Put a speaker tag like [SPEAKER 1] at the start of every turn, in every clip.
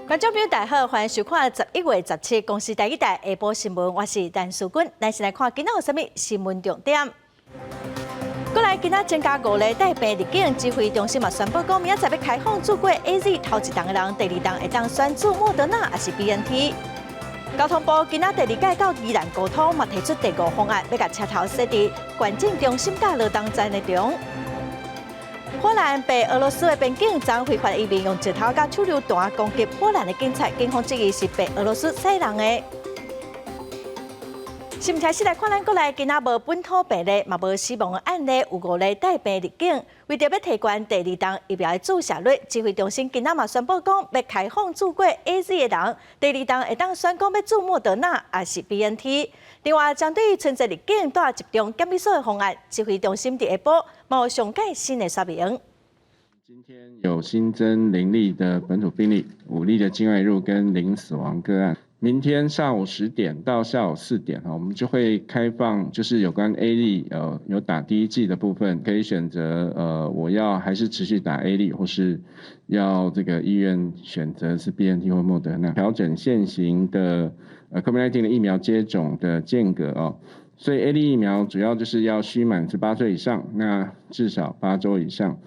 [SPEAKER 1] 觀眾朋友大家好，歡迎收看11月17公視第一台下晡新聞，我是陳淑君。咱先來看今仔有啥物新聞重點。過來今仔增加五例帶病入境，指揮中心嘛宣布講，明仔載欲開放注過 AZ 頭一針的人，第二針會當選注莫德納抑是 BNT。交通部今仔第二擺到宜蘭溝通，嘛提出第五方案，欲共車頭設佇縣政中心佮羅東站的中。波蘭白俄羅斯的邊境，昨非法移民用石頭佮手榴彈攻擊波蘭的警察，警方質疑是白俄羅斯使人的。新聞開始來看，咱國內今仔無本土病例，嘛無死亡的案例，有五例帶病入境。為著欲提懸第二針疫苗的注射率，指揮中心今仔嘛宣布講，欲開放注過 AZ 的人，第二針會當選講欲注莫德納抑是 BNT。另外，針對春節入境蹛集中檢疫所的方案，指揮中心佇下晡嘛有上蓋新的說明。
[SPEAKER 2] 今天有新增0例的本土病例，5例的境外移入跟0死亡個案。明天上午10點到下午4點，我們就會開放，就是有關 A Z 有打第一劑的部分，可以選擇我要還是持續打 A Z，或是要這個意願選擇是 BNT 或莫德納，調整現行的COVID-19 的疫苗接種的間隔哦。所以 A Z 疫苗主要就是要需滿18歲以上，那至少8週以上。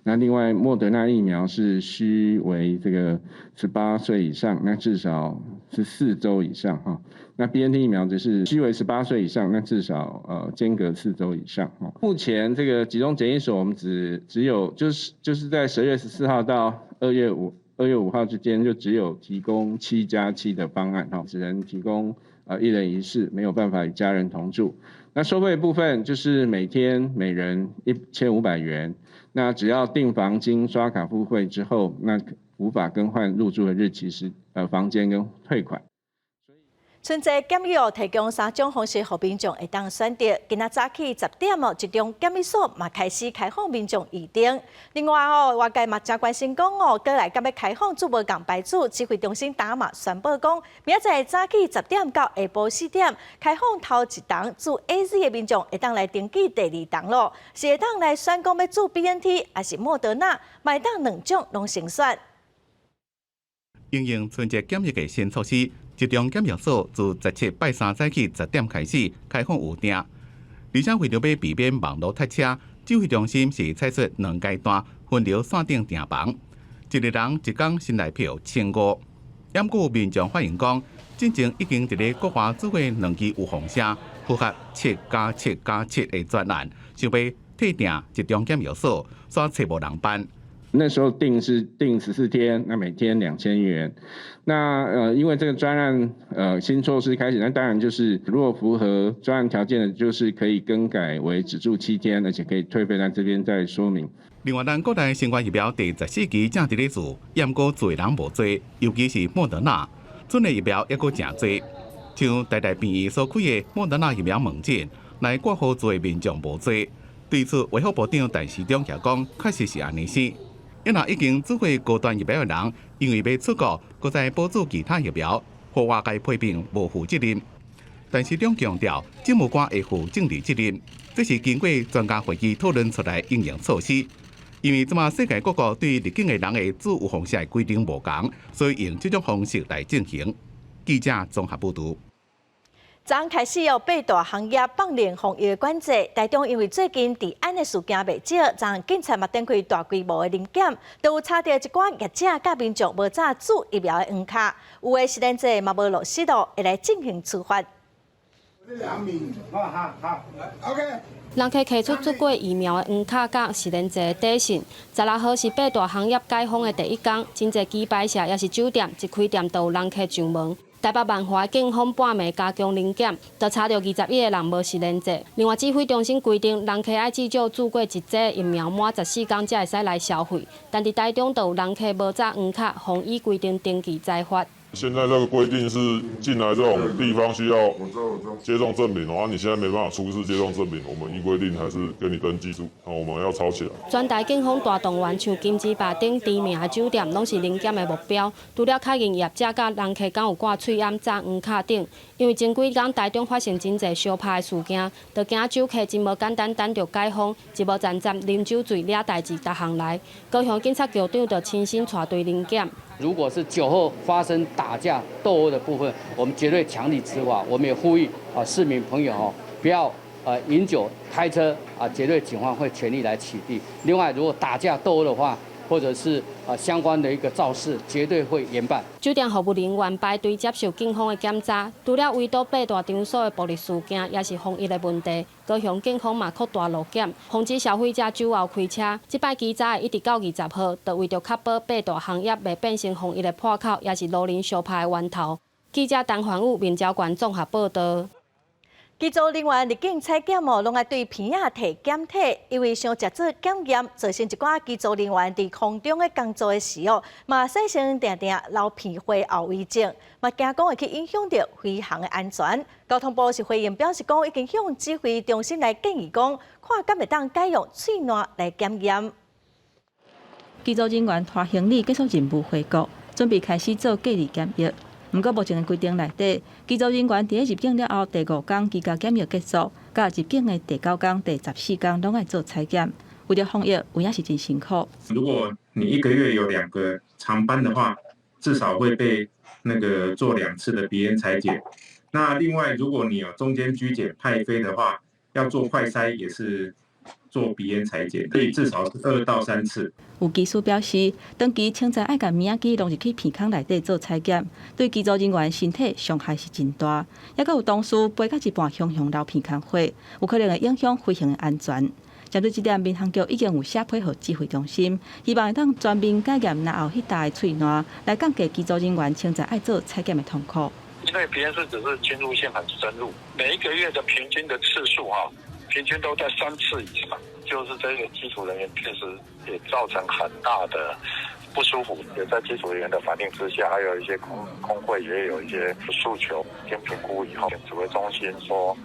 [SPEAKER 2] 那另外，莫德納疫苗是需為這個18歲以上，那至少是4週以上哈。那 BNT 疫苗則是需為18歲以上，那至少間隔四週以上哈。目前這個集中檢疫所，我們只有就是在12月14號到2月5號之間，就只有提供7加7的方案哈，只能提供一人一室，沒有辦法與家人同住。那收費部分就是每天每人1500元。那只要訂房經刷卡付費之後，那無法更換入住的日期是房間跟退款。
[SPEAKER 1] 春節檢疫提供三種方式，予民眾會當選擇。今仔早起10點哦，集中檢疫所嘛開始開放民眾預訂。另外哦，外界嘛誠關心講哦，過來敢欲開放注無仝牌子，指揮中心今嘛宣布講，明仔載早起十點到下晡4點，開放頭一針注 AZ 的民眾會當來登記第二針咯，是會當來選講欲注 BNT 抑是莫德納，嘛會當兩種攏成選。
[SPEAKER 3] 因應春節檢疫的新措施，集中檢疫所自17拜三早起十點開始開放預訂，而且為著欲避免網路塞車，指揮中心是採取兩階段分流線頂訂房，一个人一工新台票1500。毋過民眾反映講，進前已經佇咧國外注過兩劑預防射，符合7加7加7的專案，想欲退訂集中檢疫所，煞揣無人辦。
[SPEAKER 2] 那時候訂是訂14天，那每天2000元。那因為這個專案新措施開始，那當然就是如果符合專案條件的，就是可以更改為只住7天，而且可以退費。在這邊再說明。
[SPEAKER 3] 另外，咱國內新冠疫苗第14期正佇咧注，毋過注的人無濟，尤其是莫德納，準的疫苗猶閣誠濟。像台大病院所開的莫德納疫苗門診，來掛號注的民眾無濟。對此，衛福部長陳時中也講，確實是按呢生。因若已經注過高端疫苗的人，因為欲出國，閣再補注其他疫苗，予外界批評無負責任。陳時中強調，政務官會負政治責任，這是經過專家會議討論出來因應措施。因為這馬世界各國對入境的人的注預防射的規定無仝，所以用這種方式來進行。記者綜合報導。
[SPEAKER 1] 昨昏開始有八大行業放令防疫的管制，台中因為最近治安的事件袂少，昨昏警察嘛展開大規模的臨檢，都有查著一寡業者佮民眾無紮注疫苗的黃卡，有的實聯制嘛無落實哦，會來進行處罰。
[SPEAKER 4] 2米，好好好，OK。
[SPEAKER 5] 人客提出注過疫苗的黃卡佮實聯制的短信。16號是八大行業解封的第一工，真濟雞排社抑是酒店一開店就有人客上門。台北萬華警方半暝加強臨檢，就查著21個人無實聯制。另外，指揮中心規定，人客愛至少注過一劑疫苗滿14工才會使來消費。但佇台中就有人客無紮黃卡，予依規定登記裁罰。
[SPEAKER 6] 現在這個規定是進來這種地方需要接種證明，啊，你現在沒辦法出示接種證明，我們依規定還是給你登記住，我們要抄起來。
[SPEAKER 5] 全台警方大動員，像金枝壩等知名的酒店，攏是臨檢的目標。除了確認業者佮人客敢有掛喙罨、紮黃卡等，因為前幾工台中發生真濟相拍的事件，就驚酒客真無簡單等著解封，一無攢攢啉酒醉惹代誌逐項來。高雄警察局長就親身帶隊臨檢。
[SPEAKER 7] 如果是酒後發生打架鬥毆的部分，我們絕對強力執法。我們也呼籲啊市民朋友哦，不要飲酒開車啊，絕對警方會全力來取締。另外，如果打架鬥毆的話，或者是啊相關的一個肇事，絕對會嚴辦。
[SPEAKER 5] 酒店服務人員排隊接受警方的檢查，除了圍堵八大場所的暴力事件，也是防疫的問題。高雄警方嘛擴大路檢，防止消費者酒後開車。這擺機早一直到20號，就為著確保八大行業袂變成防疫的破口，也是路人相拍的源頭。記者陳環武、民交館綜合報道。
[SPEAKER 1] 機組人員入境採檢哦，攏愛對鼻仔提檢體，因為傷濟做檢驗，造成一寡機組人員佇空中的工作的時候，嘛產生定定流鼻血後遺症，嘛驚講會去影響著飛行的安全。交通部是回應表示講，已經向指揮中心來建議講，看敢會當改用喙瀾來檢驗。
[SPEAKER 8] 機組人員拖行李結束任務回國，準備開始做隔離檢疫。毋過目前的規定內底，機組人員佇入境了後第五工居家檢疫結束，佮入境的第九工、第14工攏愛做採檢。為著防疫，有影是真辛苦。
[SPEAKER 9] 如果你一個月有兩個長班的話，至少會被那個做兩次的鼻咽採檢。那另外，如果你有中間居檢派飛的話，要做快篩也是做鼻咽採檢，所以至少是2到3次。
[SPEAKER 8] 有機師表示，長期清早愛共物仔機弄入去鼻孔內底做採檢，對機組人員身體傷害是真大。抑閣有同事飛到一半，雄雄流鼻孔血，有可能會影響飛行的安全。針對這點，民航局已經有寫批予指揮中心，希望會當全面改驗嚨後彼搭的喙瀾，來降低機組人員清早愛做採檢的痛苦。
[SPEAKER 10] 因為鼻咽拭子是侵入性很深入，每一個月的平均的次數哈，平均都在三次以上，就是這個機組人員確實也造成很大的不舒服。也在機組人員的反應之下，還有一些工會也有一些訴求，經評估以後，指揮中心說，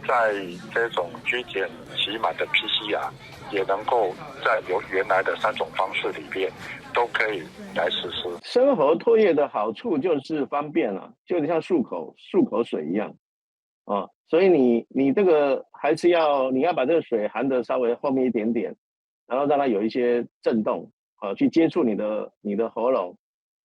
[SPEAKER 10] 在這種居檢期滿的 PCR 也能夠在由原來的三種方式裡邊都可以來實施。
[SPEAKER 11] 深喉唾液的好處就是方便了，就有點像漱口水一樣，啊，所以你這個還是要你要把這個水含得稍微後面一點點，然後讓它有一些震動，啊，去接觸你的喉嚨，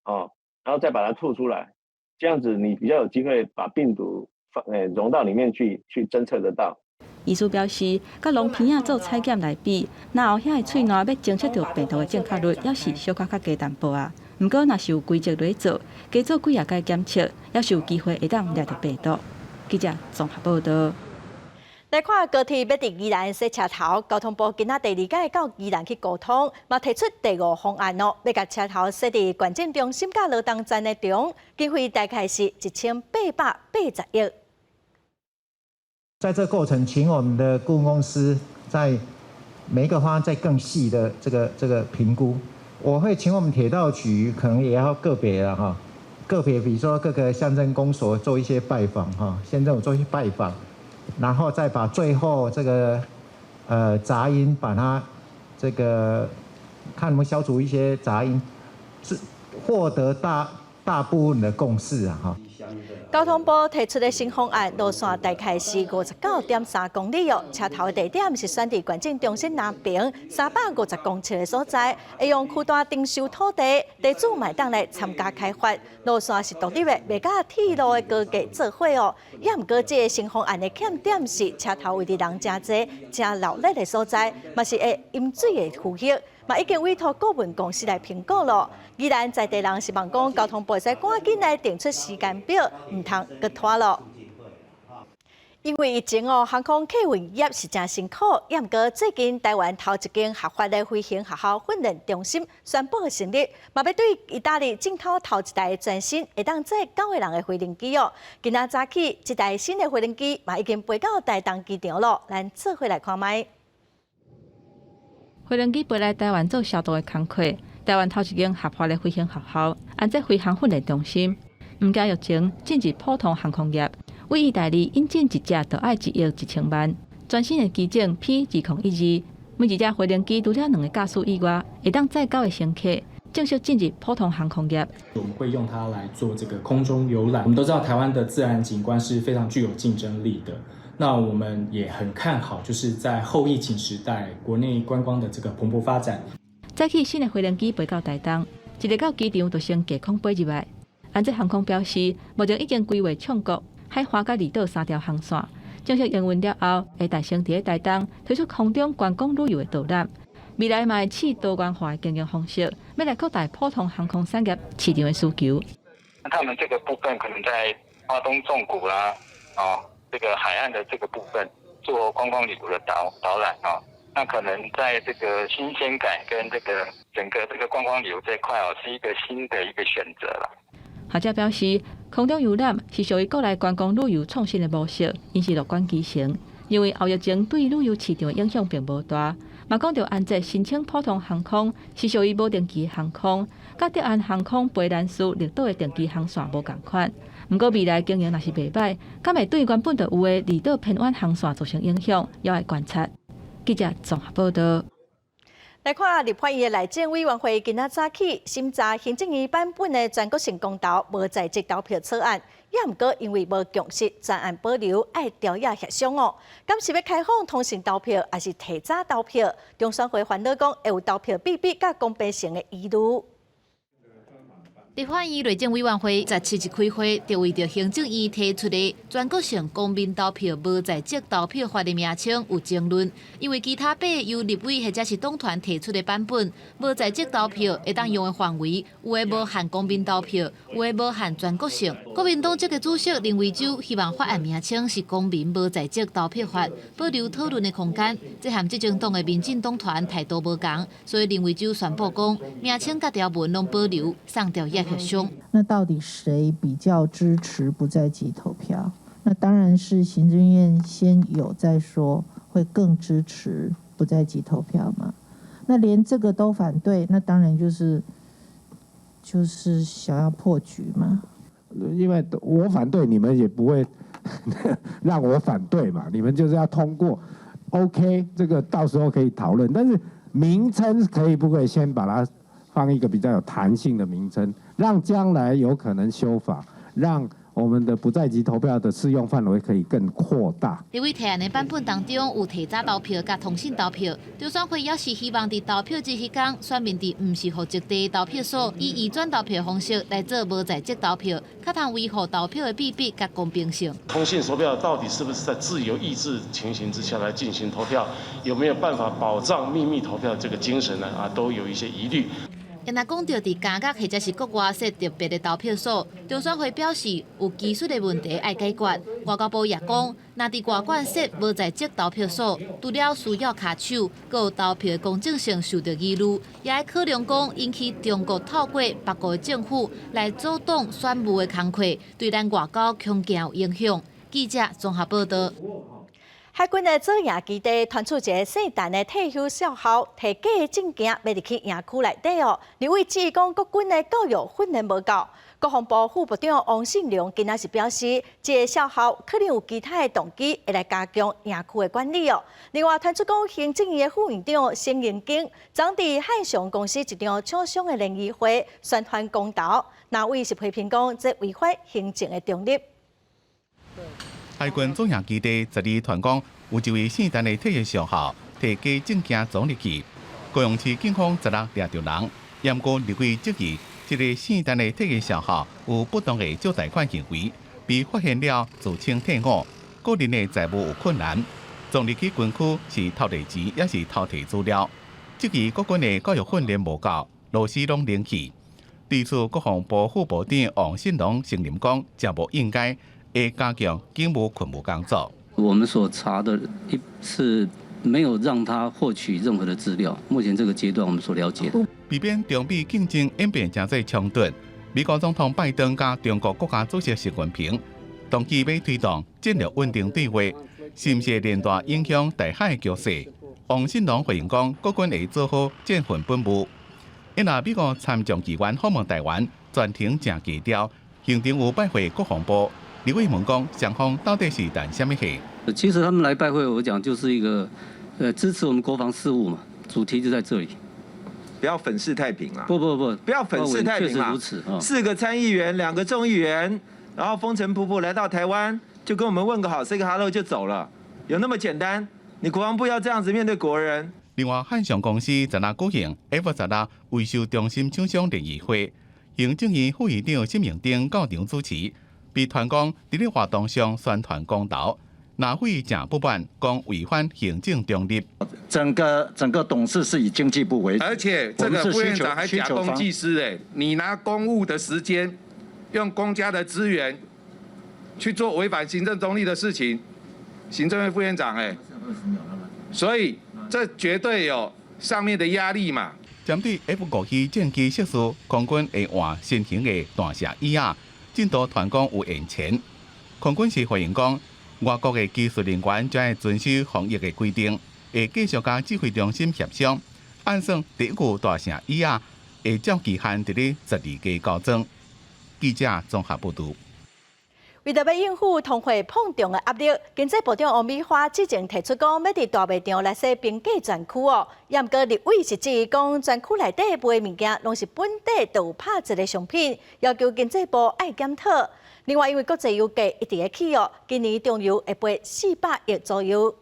[SPEAKER 11] 啊，然後再把它吐出來，這樣子你比較有機會把病毒放融到裡面去，去偵測得到。
[SPEAKER 8] 醫師表示，佮攏鼻仔做採檢來比，嚨後遐的喙瀾欲偵測著病毒的正確率，猶是小可較低淡薄仔。毋過，若是有規則來做，加做幾仔擺檢測，猶是有機會會當掠著病毒。記者綜合報道。
[SPEAKER 1] 來看高鐵欲佇宜蘭洗車頭，交通部今仔第二擺到宜蘭去溝通，嘛提出第五方案哦，欲共車頭設佇縣政中心佮羅東站的中，經費大概是1880億。
[SPEAKER 12] 在這個過程，請我們的顧問公司在每一個方案再更細的這個評估。我會請我們鐵道局，可能也要個別了哈，個別比如說各個鄉鎮公所做一些拜訪哈，縣政府做一些拜訪，然後再把最後這個雜音把它這個看能不能消除一些雜音，是獲得大部分的共識啊哈。
[SPEAKER 1] 交通部提出的新方案路線大概是59.3公里哦，車頭的地點是選佇縣政中心南爿350公尺的所在，會用區大徵收土地，地主嘛會當來參加開發。路線是獨立的，袂佮鐵路的高架做伙哦。也毋過，這个新方案的欠點是車頭位佇人誠濟、誠鬧熱的所在，嘛是會淹水的區域。嘛已經委託顧問公司來評估咯。宜蘭在地人希望講，交通部會使趕緊來定出時間表，毋通閣拖咯。因為疫情哦，航空客運業是誠辛苦。也毋過最近台灣頭一間合法的飛行學校訓練中心宣布成立，嘛欲對意大利進口頭一台全新會當載九個人的飛行機哦。今仔早起，這台新的飛行機嘛已經飛到台東機場咯。咱做伙來看覓。
[SPEAKER 8] 飛行機飛來台灣做消毒的工課，台灣頭一間合法的飛行學校，安這飛行訓練中心，毋驚疫情進入普通航空業，對意大利引進一隻就愛1億1千萬，全新的機種 P 2012，每一隻飛行機除了兩个駕駛以外，會當載九个乘客，正式進入普通航空業。
[SPEAKER 13] 我們會用它來做這個空中遊覽。我們都知道台灣的自然景觀是非常具有競爭力的。那我們也很看好，就是在後疫情時代，國內觀光的這個蓬勃發展。
[SPEAKER 8] 早起新的飛行機飛到台東，一入到機場就先隔空飛入來。安捷航空表示，目前已經規劃創國、海華佮離島三條航線，正式營運了後，會大先佇咧台東推出空中觀光旅遊的導覽。未來嘛會試多元化的經營方式，欲來擴大普通航空產業市場的需求。
[SPEAKER 14] 那他們這個部分可能在花東縱谷啦，哦，這個海岸的這個部分做觀光旅遊的導覽啊，那可能在這個新鮮感跟這個整個這個觀光旅遊這塊哦，是一個新的一個選擇啦。
[SPEAKER 8] 學者表示，空中遊覽是屬於國內觀光旅遊創新的模式，𪜶是樂觀其成，認為後疫情對旅遊市場的影響並無大。嘛講著安捷申請普通航空是屬於無定期航空，佮德安航空飛蘭士綠島的定期航線無仝款。毋過未來經營若是袂䆀，敢會對原本就有的離島偏遠航線造成影響，猶愛觀察。記者綜合報道。
[SPEAKER 1] 來看立法院的內政委員會今仔早起審查行政院版本的全國性公投無在籍投票草案，也毋過因為無共識，全案保留愛朝野協商哦。敢是欲開放通訊投票，抑是提早投票？中選會煩惱講會有投票秘密佮公平性的疑慮。
[SPEAKER 15] 立法院內政委員會17日開會，就為著行政院提出的全國性公民投票無在籍投票法的名稱有爭論，因為其他八個由立委或者是黨團提出的版本，無在籍投票會當用的範圍，有的無限公民投票，有的無限全國性。國民黨籍的主席林為洲希望法案名稱是公民無在籍投票法，保留討論的空間。這和執政黨的民進黨團態度無仝，所以林為洲宣布講，名稱佮條文攏保留，送朝野協商。
[SPEAKER 16] 那到底誰比較支持不在籍投票？那當然是行政院先有再說，會更支持不在籍投票嘛？那連這個都反對，那當然就是想要破局嘛。
[SPEAKER 17] 因為我反對，你們也不會讓我反對嘛。你們就是要通過，OK，這個到時候可以討論，但是名稱可以不可以先把它放一個比較有彈性的名稱，讓將來有可能修法，讓我們的不在籍投票的適用範圍可以更擴大。
[SPEAKER 15] 立委提案的版本當中有提早投票佮通訊投票，中選會也是希望佇投票日彼工，選民佇毋是戶籍地投票所，以移轉投票方式來做無在籍投票，較通維護投票的秘密佮公平性。
[SPEAKER 18] 通訊投票到底是不是在自由意志情形之下來進行投票？有沒有辦法保障秘密投票這個精神呢？啊，都有一些疑慮。
[SPEAKER 15] 若講著佇監獄或者是國外設特別的投票所，中選會表示有技術的問題愛解決。外交部也講，若佇外館設無在籍投票所，除了需要跤手，閣有投票的公正性受著疑慮，也愛考量講引起中國透過別國的政府來阻擋選務的工課，對咱外交恐驚有影響。記者綜合報道。
[SPEAKER 1] 海軍的左營基地傳出一个姓陳的退休少校，提假證件欲入去營區內底哦。立委質疑講國軍的教育訓練無夠。國防部副部長王信良今仔是表示，這个少校可能有其他的動機，會來加強營區的管理哦。另外，傳出講行政院的副院長沈榮津，昨佇漢翔公司一場廠商的聯誼會宣傳公投，藍委是批評講這違反行政的中立。
[SPEAKER 3] 海軍左營基地昨日傳講，有一位姓陳的退役少校提假證件闖入去，高雄市警方十六掠著人，毋過立委質疑，這个姓陳的退役少校有不當的借貸款行為，被發現了自稱退伍，個人的財務有困難，闖入去軍區是偷提錢抑是偷提資料，質疑國軍的教育訓練無夠，螺絲攏冷去。對此，國防部副部長王信龍承認講，誠無應該。會加強警務勤務工作。
[SPEAKER 19] 我們所查的一是沒有讓他獲取任何的資料。目前這個階段，我們所了解的。
[SPEAKER 3] 避免中美競爭演變成做衝突，美國總統拜登佮中國國家主席習近平同期欲推動戰略穩定對話，是毋是連帶影響台海局勢？王信龍回應講，國軍會做好戰訓本務。因為美國參眾議員訪問台灣，全程誠低調，行程有拜會國防部。立委問講，雙方到底是談啥物事？
[SPEAKER 19] 其實他們來拜會，我講就是一個，支持我們國防事務嘛，主題就在這裡。
[SPEAKER 20] 不要粉飾太平啦！
[SPEAKER 19] 不不不，
[SPEAKER 20] 不要粉飾太平啦！
[SPEAKER 19] 確實如此啊。
[SPEAKER 20] 四個參議員，兩個眾議員，然後風塵僕僕來到台灣，就跟我們問個好，say 個 hello 就走了，有那麼簡單？你國防部要這樣子面對國人？
[SPEAKER 3] 另外，漢翔公司昨昏舉行 F-16維修中心廠商聯誼會，行政院副院長沈榮津到場主持，被傳講佇咧活動上宣傳公投，藍委誠不滿，講違反行政中立。
[SPEAKER 21] 整個董事是以經濟部為主，
[SPEAKER 4] 而且這個副院長還假公濟私，哎，你拿公務的時間，用公家的資源去做違反行政中立的事情，行政院副院長，哎，所以這絕對有上面的壓力嘛。
[SPEAKER 3] 針對 F-5戰機測試，空軍會換新型的彈射椅仔，進度傳講有延遲。空軍是回應講，外國的技術人員將會遵守防疫的規定，會繼續佮指揮中心協商，按算第一具大聖椅仔會照期限佇咧12月交裝。記者綜合報導。
[SPEAKER 1] 為著欲應付通貨膨脹的壓力，經濟部長王美花之前提出講，欲佇大賣場來設平價專區哦。毋過立委是質疑講，專區內底賣的物件攏是本地就有拍折的商品，要求經濟部愛檢討。另外，因為國際油價一直咧起哦，今年中油會賠400億左右。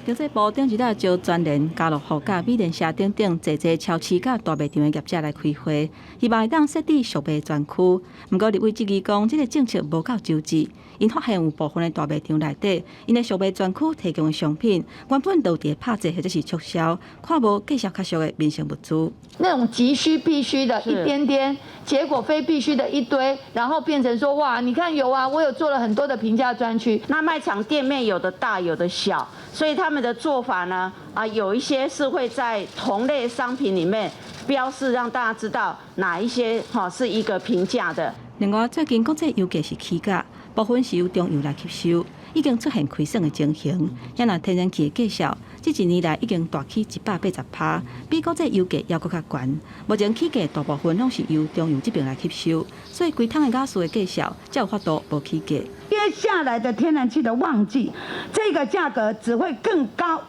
[SPEAKER 8] 經濟部頂一日召全聯、家樂福、佮美聯社等等濟濟超市佮大賣場的業者來開會，希望會當設置俗賣專區。毋過立委質疑講，這個政策無夠周至，𪜶發現有部分的大賣場內底，𪜶的俗賣專區提供的商品原本就佇咧拍折或者是促銷，看無價數較俗的民生物資。
[SPEAKER 22] 那種急需必須的一點點，結果非必須的一堆，然後變成說哇，你看有啊，我有做了很多的平價專區。
[SPEAKER 23] 那賣場店面有的大有的小，所以他們的做法呢，啊，有一些是會在同類商品裡面標示，讓大家知道哪一些哈是一個平價的。
[SPEAKER 8] 另外，最近國際油價是起價，部分是由中油來吸收，已經出現虧損的情形。也若天然氣的價數，這一年來已經大起180%，比國際油價猶閣較懸。目前起價大部分攏是由中油這邊來吸收，所以規桶的瓦斯的價數才有法度無起價。
[SPEAKER 24] 接下來的天然氣的旺季，這個價格只會更高。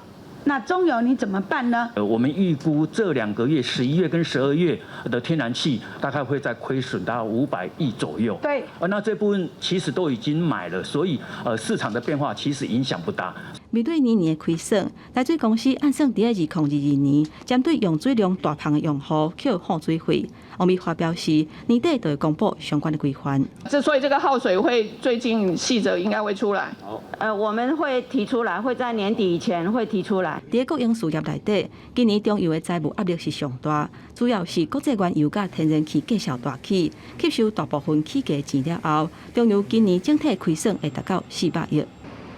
[SPEAKER 24] 那中油你怎麼辦呢？
[SPEAKER 25] 我們預估這2個月，11月跟12月的天然氣大概會再虧損到500億左右。那這部分其實都已經買了，所以市場的變化其實影響不大。
[SPEAKER 8] 面對年年的虧損，台水公司按算佇咧2022年，針對用水量大胖的用戶扣放水費。王美花表示，年底就會公布相關的規範。
[SPEAKER 22] 之所以這個耗水會最近細則應該會出來。
[SPEAKER 23] 我們會提出來，會在年底以前會提出來。
[SPEAKER 8] 佇國營事業內底，今年中油的財務壓力是上大，主要是國際原油佮天然氣價數大起，吸收大部分起價錢了後，中油今年整體虧損會達到400億。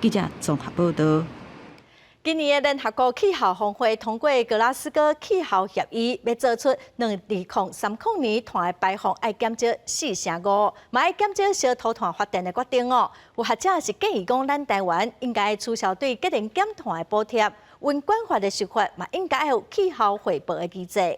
[SPEAKER 8] 記者綜合報導。
[SPEAKER 1] 今年的聯合國氣候峰會通過格拉斯哥氣候協議，欲做出2030年碳的排放愛減少4.5%，嘛愛減少燒塗炭發電的決定哦。有學者是建議講，咱台灣應該取消對節能減碳的補貼，溫管法的修法嘛應該有氣候匯報的機制。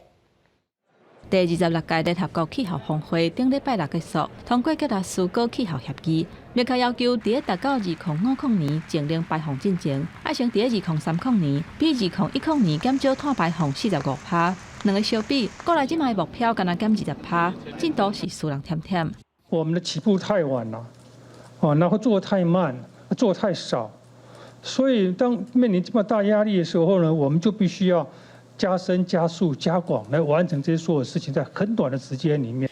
[SPEAKER 8] 第26屆聯合國氣候峰會頂禮拜六結束，通過格拉斯哥氣候協議，明確要求佇咧達到2050年淨零排放進前，愛先佇咧2030年比2010年減少碳排放45%。兩个相比，國內這擺目標干焦減20%，進度是輸人忝忝。
[SPEAKER 26] 我們的起步太晚了，哦，然後做得太慢，做太少，所以當面臨這麼大壓力的時候呢，我們就必須要加深、加速、加廣，來完成這些所有事情，在很短的時間裡面。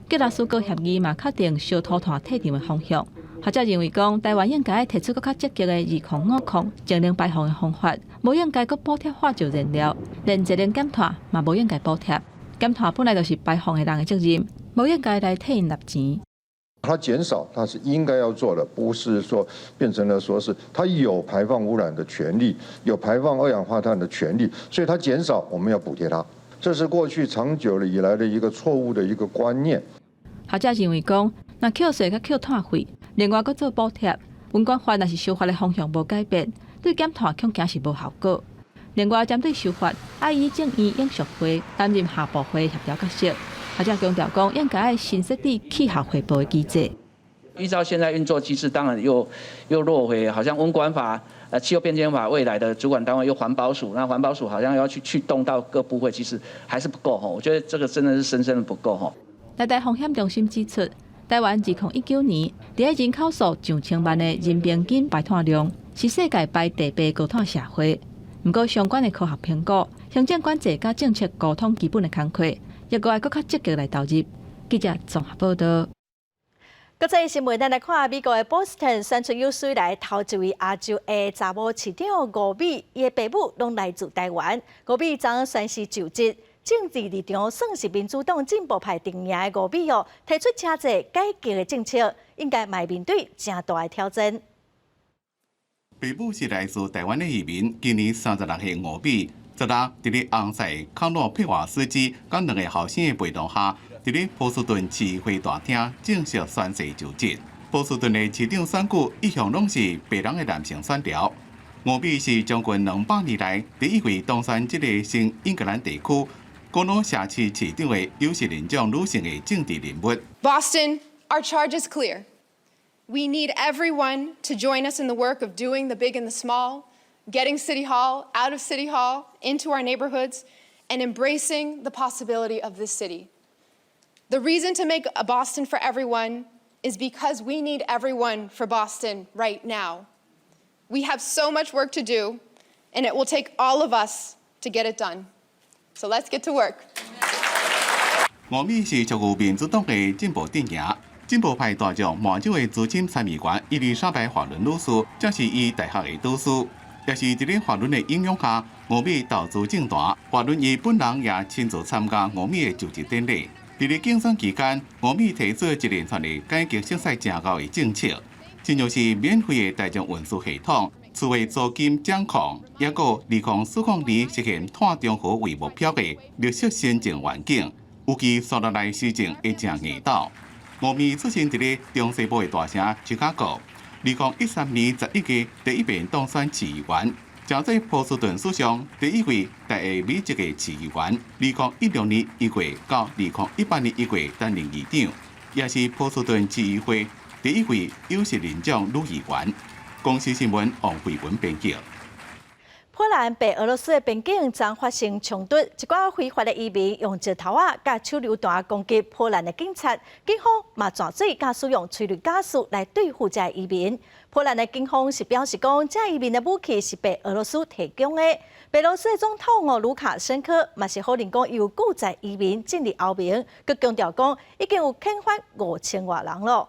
[SPEAKER 8] 格拉斯哥協議嘛，確定燒塗炭退場的方向。學者認為講，台灣應該提出閣較積極的2050淨零排放的方法，無應該閣補貼化石燃料，連節能減碳嘛無應該補貼。減碳本來就是排放的人的責任，無應該來替𪜶納錢。
[SPEAKER 27] 它減少，它是應該要做的，不是說變成了說是它有排放污染的權利，有排放二氧化碳的權利，所以它減少，我們要補貼它。這是過去長久了以來的一個錯誤的一個觀念。
[SPEAKER 8] 學者認為講，若扣稅佮扣碳費，另外閣做補貼，溫管法若是修法的方向無改變，對減碳恐驚是無效果。另外，針對修法，愛以眾院永續會擔任下部會協調角色。學者強調講，應該愛新設置氣候匯報的機制。
[SPEAKER 28] 依照現在運作機制，當然又落回，好像溫管法、氣候變遷法未來的主管單位又環保署，那環保署好像要去動到各部會，其實還是不夠吼。我覺得這個真的是深深的不夠吼。
[SPEAKER 8] 台大風險中心指出，台灣2019年佇咧人口數上千萬的人平均排碳量，是世界排第八高碳社會。毋過相關的科學評估、行政管制佮政策溝通基本的工課，抑閣愛閣較積極來投入。記者綜合報導。
[SPEAKER 1] 國際新聞，咱來看美國的波士頓選出有史以來頭一位亞洲的查某市長吳美，伊的爸母攏來自台灣。吳美昨宣誓就職，政治立場算是民主黨進步派陣營的吳美哦，提出誠濟改革的政策，應該嘛面對誠大的挑戰。
[SPEAKER 3] 爸母是來自台灣的移民，今年36歲吳美，昨日佇咧翁婿康諾佩瓦斯基佮兩个後生的陪同下，佇咧波士頓市會大廳正式宣誓就職。波士頓的市長選舉一向攏是白人的男性選調。吳美是將近200年來第一位當選這个新英格蘭地區古老社區市長的有色人種女性的政治人物。
[SPEAKER 2] Boston, our charge is clear. We need everyone to join us in the work of doing the big and the small, getting City Hall out of City Hall into our neighborhoods, and embracing the possibility of this city. The reason to make a Boston for everyone is because we need everyone for Boston right now. We have so much work to do, and it will take all of us to get it done. So let's get to work.
[SPEAKER 3] 吳美是屬於民主黨的進步陣營，進步派大將麻州的資深參議員伊麗莎白華倫女士，才是伊大學的導師，也是佇咧華倫的影響下，吳美投資政壇。華倫伊本人也親自參加吳美的就職典禮。佇咧競選期間，吳美提出一連串的改革色彩誠厚的政策，親像是免費的大眾運輸系統、厝的租金獎控，抑閣2040年實現碳中和為目標的綠色先進願景，預計紲落來施政會誠硬鬥。吳美出生佇咧中西部的大城芝加哥，2013年11月第一遍當選市議員。成做波士頓史上第一位台裔美籍的市議員。2016年1月到2018年1月擔任議長，也是波士頓市議會第一位有色人種女議員。公視新聞王慧文編輯。
[SPEAKER 1] 波蘭白俄羅斯的邊境昨發生衝突，一寡非法的移民用石頭仔佮手榴彈攻擊波蘭的警察，警方嘛轉水佮使用催淚ガス來對付這移民。波蘭的警方是表示講，這移民的武器是白俄羅斯提供的。白羅斯的總統哦盧卡申科嘛是否認講有拒載移民進入歐盟，閣強調講已經有遣返5000外人囉。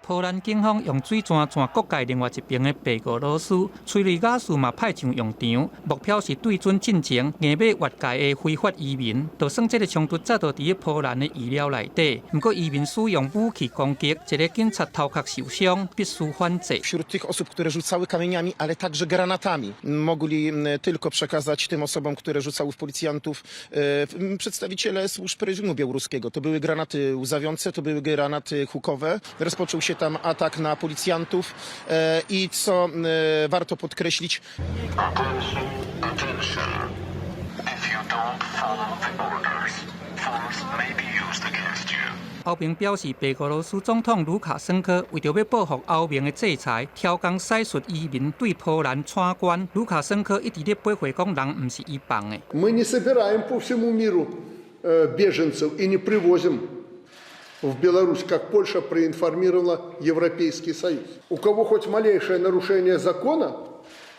[SPEAKER 5] 波蘭警方用水鑽鑽國界另外一邊的白俄羅斯，催淚ガス嘛派上用場，目標是對準進前硬欲越界的非法移民。就算這个衝突早就佇咧波蘭的預料內底，毋過移民使用武器攻擊，一个警察頭殼受傷，必須反制。
[SPEAKER 6] Wśród tych osób, które rzucały kamieniami, ale także granatami, mogli tylko przekazać tym osobom, które rzucały w policjantów, przedstawiciele służb reżimu białoruskiego. To były granaty łzawiące, to były granaty hukowe. Rozpoczął się tam atak na policjantów i co warto podkreślić,
[SPEAKER 7] Attention, attention. If you don't follow the orders, force may be used against you.
[SPEAKER 5] 歐盟表示，白俄羅斯總統盧卡申科為著欲報復歐盟的制裁，超工駛出移民對波蘭闖關。盧卡申科一直咧駁回講，人毋是伊放的。
[SPEAKER 9] Мы не собираем по всему миру беженцев и не привозим в Беларусь, как Польша проинформировала Европейский Союз. У кого хоть малейшее нарушение закона,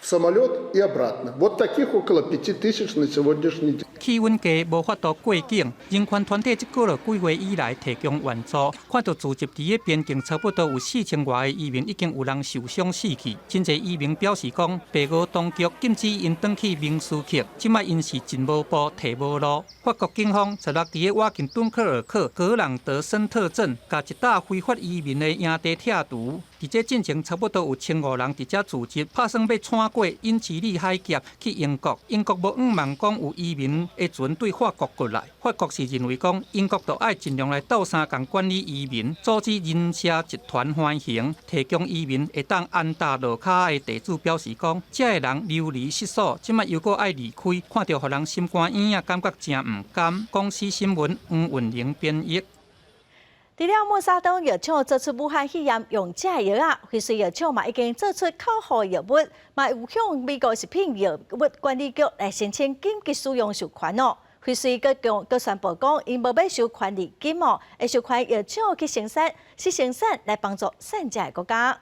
[SPEAKER 9] в самолет и обратно. Вот таких около 5000 на сегодняшний день.
[SPEAKER 5] 氣溫計無法度過境，人權團體這過了幾月以來提供援助，看著聚集佇咧邊境差不多有4000外个移民已經有人受傷死去。真濟移民表示講，白俄當局禁止𪜶轉去明斯克，這擺𪜶是進無步退無路。法國警方十六佇咧倚近敦克爾克格朗德森特鎮，共一搭非法移民的營地拆除。佇這進前差不多有1500人佇遮聚集，拍算欲穿過英吉利海峽去英國。英國無向望講有移民的船對法國過來，法國是認為講英國著愛盡量來鬥相共管理移民，阻止人蛇集團橫行，提供移民會當安踏落跤的地主表示講，這个人流離失所，這擺又閣愛離開，看著予人心肝圓仔，感覺誠毋甘。公視新聞黃雲玲編譯。
[SPEAKER 1] 除了默沙東藥廠做出武漢肺炎用這藥仔，輝瑞藥廠嘛已經做出口服藥物，嘛有向美國食品藥物管理局來申請緊急使用授權哦。輝瑞閣強閣宣布講，𪜶無欲收權利金哦，會授權藥廠去生產，是生產來幫助散遮的國家。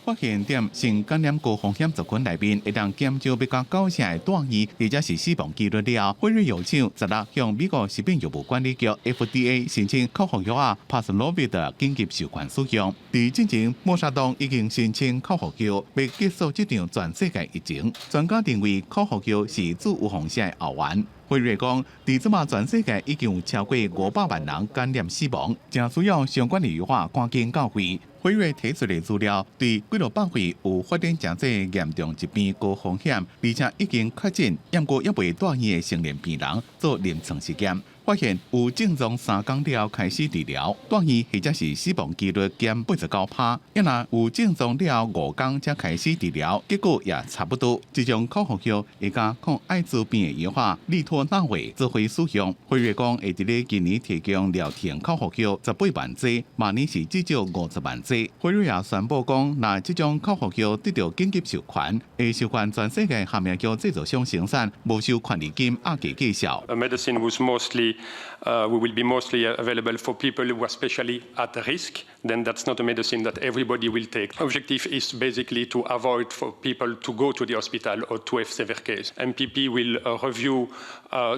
[SPEAKER 3] 發現踮性感染高風險族群內面，會當減少欲共九成的住院，或者是死亡幾率了後，輝瑞藥廠16向美國食品藥物管理局 FDA 申請口服藥啊 Paxlovid 的緊急授權使用。佇進前，默沙東已經申請口服藥，欲結束這場全世界疫情。專家認為口服藥是注預防針的後援。輝瑞講，佇這馬全世界已經有超過500萬人感染死亡，誠需要相關的藥物趕緊到位。輝瑞提出的資料，對幾落百位有發展誠濟嚴重疾病高風險，而且已經確診，毋過猶未住院的成年病人做臨床實驗，發現有症狀3工了後開始治療，住院或者是死亡幾率減89%。抑若有症狀了5工才開始治療，結果也差不多。這種口服藥會佮抗艾滋病的藥物利托那韋做伙使用。輝瑞講會佇咧今年提供療程口服藥18萬劑，明年是至少50萬劑。輝瑞也宣布講，若這種口服藥得到緊急授權，會授權全世界含藥製造商生產，無收權利金壓價計數。
[SPEAKER 10] A medicine was mostly, will be mostly available for people who are especially at risk. Then that's not a medicine that everybody will take. Objective is basically to avoid for people to go to the hospital or to have severe case. MPP will review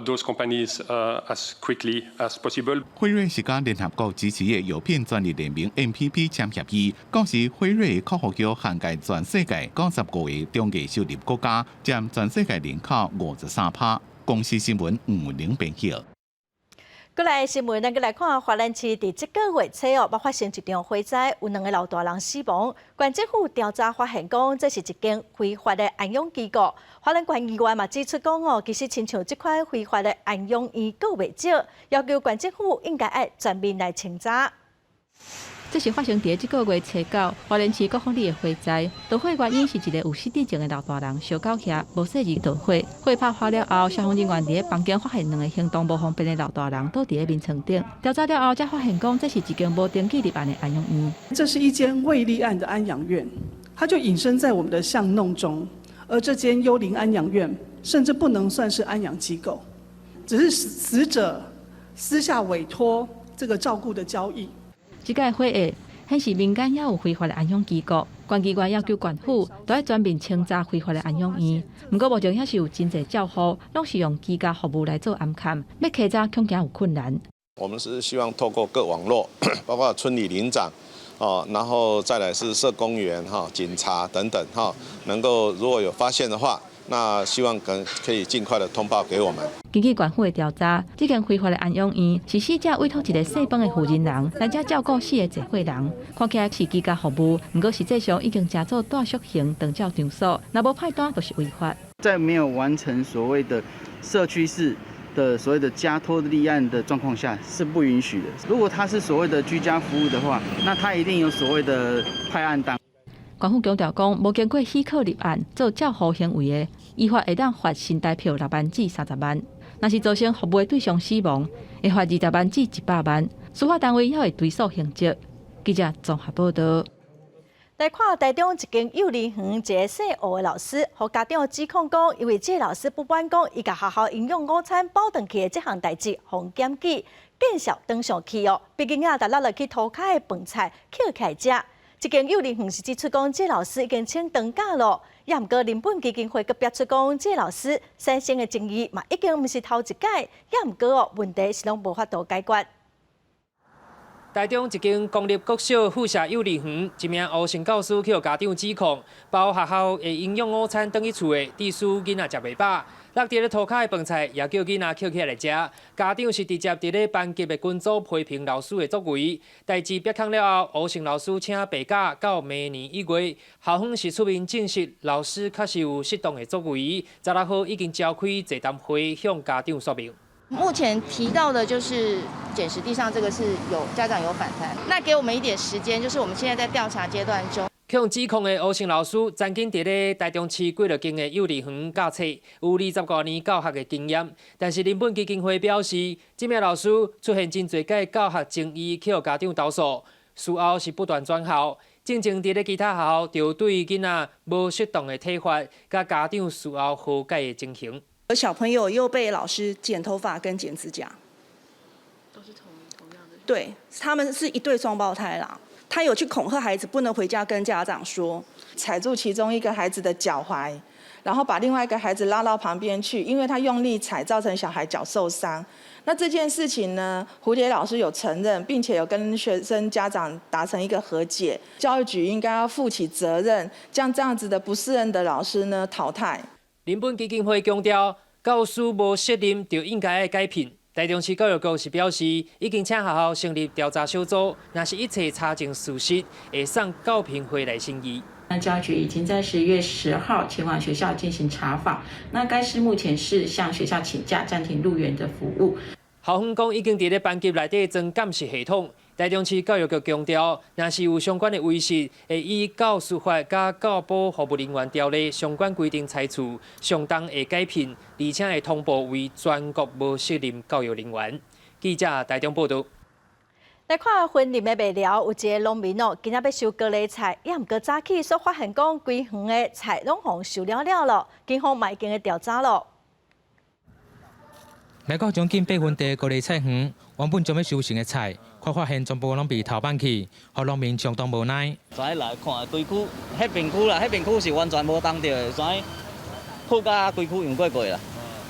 [SPEAKER 10] those companies as quickly as possible.
[SPEAKER 3] 輝瑞是佮聯合國支持的藥品專利聯盟 MPP 簽協議，到時輝瑞口服藥涵蓋全世界95個中低收入國家，佔全世界人口53%。公視新聞吳玲編譯。
[SPEAKER 1] 過來新聞，咱閣來看花蓮市佇這個月初哦，發生一場火災，有兩个老大人死亡。縣政府調查發現，講這是一間非法的安養機構。花蓮縣議員嘛指出講哦，其實親像這款非法的安養院閣袂少，要求縣政府應該愛全面來清查。
[SPEAKER 8] 這是發生佇這個月初九，花蓮市國福里的火災。導火原因是一个有失智症的老大人燒到遐無細膩導火，火拍發了後，消防人員佇咧房間發現兩个行動無方便的老大人倒佇咧眠床頂。調查了後，才發現講這是一間無登記立案的安養院。
[SPEAKER 11] 這是一間未立案的安養院，它就隱身在我們的巷弄中。而這間幽靈安養院，甚至不能算是安養機構，只是死者私下委託這個照顧的交易。
[SPEAKER 8] 這個火案顯示民間也有非法的安養機構，縣議員要求縣府都愛全面清查非法的安養院。毋過目前還是有真濟照護，攏是用居家服務來做安看，欲稽查恐驚有困難。
[SPEAKER 12] 我們是希望透過各網絡，包括村里鄰長，哦，然後再來是社工員、哈警察等等，哈，能夠如果有發現的話，那希望可以盡快的通報給我們。
[SPEAKER 8] 根據縣府的調查，這間非法的安養院是死者委託一个姓彭的負責人來遮照顧四个濟歲人，看起來是居家服務，毋過實際上已經成做住宿型長照場所，若無派單就是違法。
[SPEAKER 13] 在沒有完成所謂的社區式的所謂的家託立案的狀況下，是不允許的。如果他是所謂的居家服務的話，那他一定有所謂的派案單。
[SPEAKER 8] 縣府強調講，無經過許可立案做照護行為的，依法會當罰新台票6萬至30萬；若是造成服務的對象死亡，會罰20萬至100萬。司法單位也會追訴刑責。記者綜合報道。
[SPEAKER 1] 來看台中一間幼兒園一个姓吳的老師，予家長指控講，因為這个老師不滿講，伊共學校營養午餐包轉去的這項代誌，予檢舉，見笑轉上氣哦，逼囡仔逐落去塗跤的飯菜抾起來食。這間幼兒園是指出講，這个老師已經請長假咯，也毋過人本基金會閣表出講，這个老師產生的爭議嘛，已經毋是頭一擺，也毋過哦，問題是攏無法度解決。
[SPEAKER 14] 台中一間公立國小附設幼兒園，一名吳姓教師去予家長指控，包學校的營養午餐轉去厝的，致使囡仔食袂飽，落佇咧塗跤的飯菜也叫囡仔抾起來食。家長是直接佇咧班級的群組批評老師的作為。代誌曝光了後，吳姓老師請病假到明年1月，校方是出面證實老師確實有失當的作為。16號已經召開座談會向家長說明。
[SPEAKER 16] 目前提到的就是撿拾地上這個是有家長有反彈，那給我們一點時間，就是我們現在在調查階段中。
[SPEAKER 14] 予指控的吳姓老師，曾經佇咧台中市幾落間的幼兒園教冊，有20多年教學的經驗。但是人本基金會表示，這名老師出現真濟擺教學爭議，去予家長投訴，事後是不斷轉校。進前佇咧其他學校，就對囡仔無適當的體罰，佮家長事後和解的情形。
[SPEAKER 17] 而小朋友又被老師剪頭髮跟剪指甲，
[SPEAKER 18] 都是同樣的。
[SPEAKER 17] 對，他們是一對雙胞胎啦。他有去恐嚇孩子不能回家跟家長說，踩住其中一個孩子的腳踝，然後把另外一個孩子拉到旁邊去，因為他用力踩，造成小孩腳受傷。那這件事情呢，蝴蝶老師有承認，並且有跟學生家長達成一個和解。教育局應該要負起責任，將這樣子的不適任的老師呢淘汰。
[SPEAKER 14] 人本基金會強調，教師無適任就應該愛解聘。台中市教育局是表示，已經請學校成立調查小組，若是一切查證屬實，會送教評會來審議。
[SPEAKER 4] 那教育局已經在11月10號前往學校進行查訪。那該師目前是向學校請假，暫停入園的服務。
[SPEAKER 14] 校方講已經佇咧班級內底裝監視系統。台中市教育局強調，若是有相關的違實，會依教師法佮教保服務人員條例相關規定裁處，上重會解聘，而且會通報為全國無適任教育人員。記者台中報導。
[SPEAKER 1] 來看雲林的麥寮，有一个農民哦，今仔欲收高麗菜，也毋過早起煞發現講規園的菜攏予收了了囉，警方嘛已經咧調查囉。
[SPEAKER 15] 來到將近8分地的高麗菜園，原本將欲收成的菜，卻發現全部攏被偷挽去，予農民相當無奈。
[SPEAKER 18] 昨日來看規區，彼邊區啦，彼邊區是完全無動著的，昨日鋪甲規區用過過啦。